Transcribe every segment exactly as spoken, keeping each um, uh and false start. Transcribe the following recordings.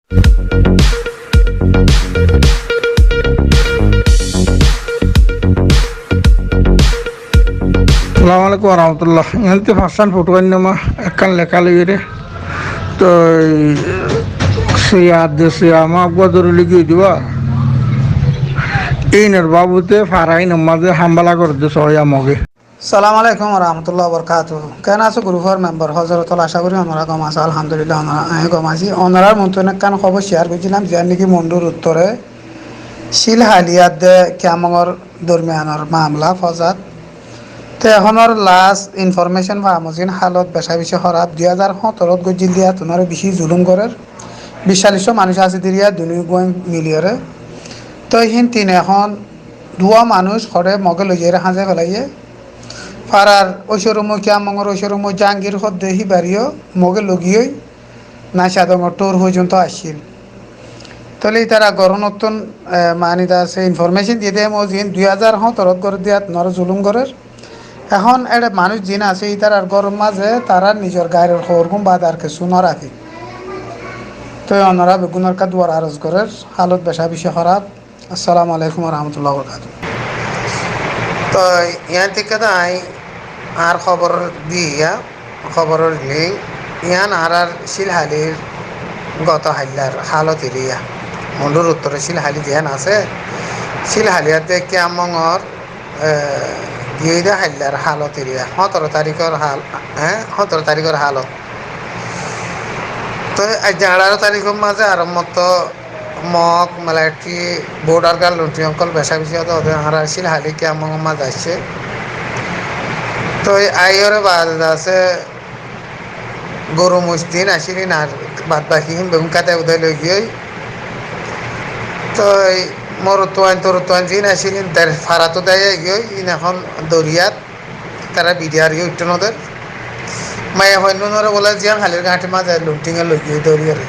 Assalamu alaikum warahmatullah. Iyan te farsán foto ainnoma ekkán leká loiyóre. Toi siya de siya ma gua dori logi diba. Inor babute fara inor maze hambala goredde soya moge. Assalamu alaikum warahmatullahi wabarakatuhu. Ken asó gurufór membar Hozorotol? Acá gorí onora gom asó, alhamdulillah, onora, añí gom así. Onorar muntun ekkán hóbor share goijjílam, ziyán niki Mondhur uttore Cíl Haliyat de Kiamongor dormiyanor mamela fózat. Te ehónor last information faamozin halot beca beci hóraf. Dui házar hóñtorot goijjíl de yían onore beci zulum gorer. Bic callic có manúic asé de yían duniyó guáin miliyóre. Toi hín tin ehón duwa manúic hoçé moge loizaire házai félaiye. Farar óicorumo, Kiamongor óicorumo Jahangir hodde híbariyó moge logiyói Naicadongor thóur foijjonto aiccíl. Tóile ítara gorónottún, e, mani de asé information diyé de mozin dui házar hóñtorot gorér de yían onore zulum gorér. Ehón éçe manúic ziín asé ítarar góror mazé tará nizor gairor hoórgún bade ar kessú no raké. Toi onora beggúnor ká duar aros gorér, halot beca beci hóraf. Assalamu alaikum warahmatullahi wabarakatuhu. Toi yían thíkka de añí añár hóbor diyé, hóboror link, yían añárar Cíl Halir goto haillar halot eriya. Mondhur uttore Cíl Hali ziyán asé, Cíl Haliyat de Kiamongor, e, diyé de haillar halot eriya. Hóñtoro tarikor hal, e, hóñtoro tarikor halot. Toi aijja añçáro tarikor mazé aró motto Mog, Melaithí, Border Guard, Luthí ókkol beca beci óde óde añárar Cíl Hali Kiamongor mazé aiccé. Toi aiyóre baade de asé goru moic din aiccíl, hín ar bad baki hín beggún kate udai loi giyói. Toi morottuain torottuain ziín aiccíl, hín der farattú dai giyói, hín ehón doriyat. Tará bidiyar yó uiththó no der. Maiyafuain ókkolore bóle ziyán Halir gañthir mazé lunthíng e loi giyói dóriyóre.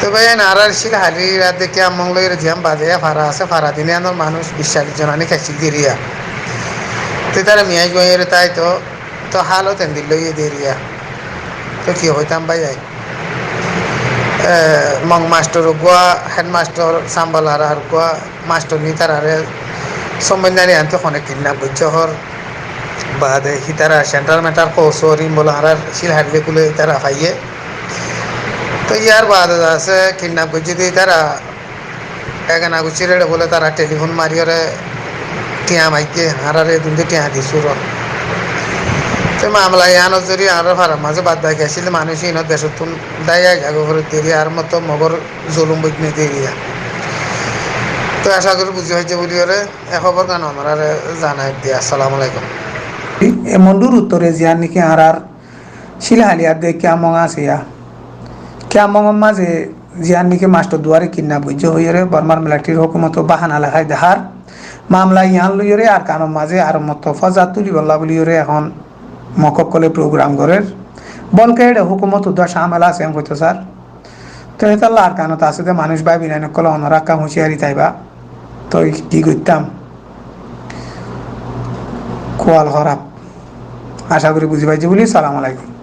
Toi bái, en añárar Cíl Halir adde Kiamong loiyóre ziyán bazaiya fara asé, fara din yíanor manúic bic callic zon aní kaiccíl de eriya. Toi tará miyai guáiyóre táito, toi hálot endilla óiye de eriya. Toi ki hoitám bái añí? E, Mog mastor uggúa, headmastor, sambalar ar uggúa, mastor ni tarare somboinna ni añtí hone kidnap goijjé hoór baade hítara center matter hoór, sóri bóle añárar Cíl Halir kule hítara faiyé. Toi yar baade de asé kidnap goijjé de hítara egana goijjé re bóle tara telifon mariyóre tiañ maigge, añárare edún de tiañ di suro. Toi mamela yíanor zoriya añárar farar mazé bad baki accíl de manúic hín decóttun dai aiza goi fore de eriya, añár motto Mogor zulum buijjé de eriya. Toi acá gorí buzí faijjó buliyóre e hóbor gán onoráre zanai di. Assalamu alaikum. E Mondhur uttore ziyán niki añárar Cíl Haliyat de Kiamong asé yá. Kiamongor mazé ziyán niki mastor duare kidnap goijjé hoiyóre Bormar military hókumoto bahana lagái dehár. Mamela yían loiyóre Arkanor mazé ar motto fózat tulibolla buliyóre ehón Mog ókkole program gorér. Bólke éçe hókumot uddúa camel asé, en hoitó sar. Toi hétolla Arkanot asé de manúic bái boin ókkol, onorá ekká hucíyari táiba. Toi ki goittám? Kual hóraf. Acá gorí buzí faijjó bulí. Assalamu alaikum.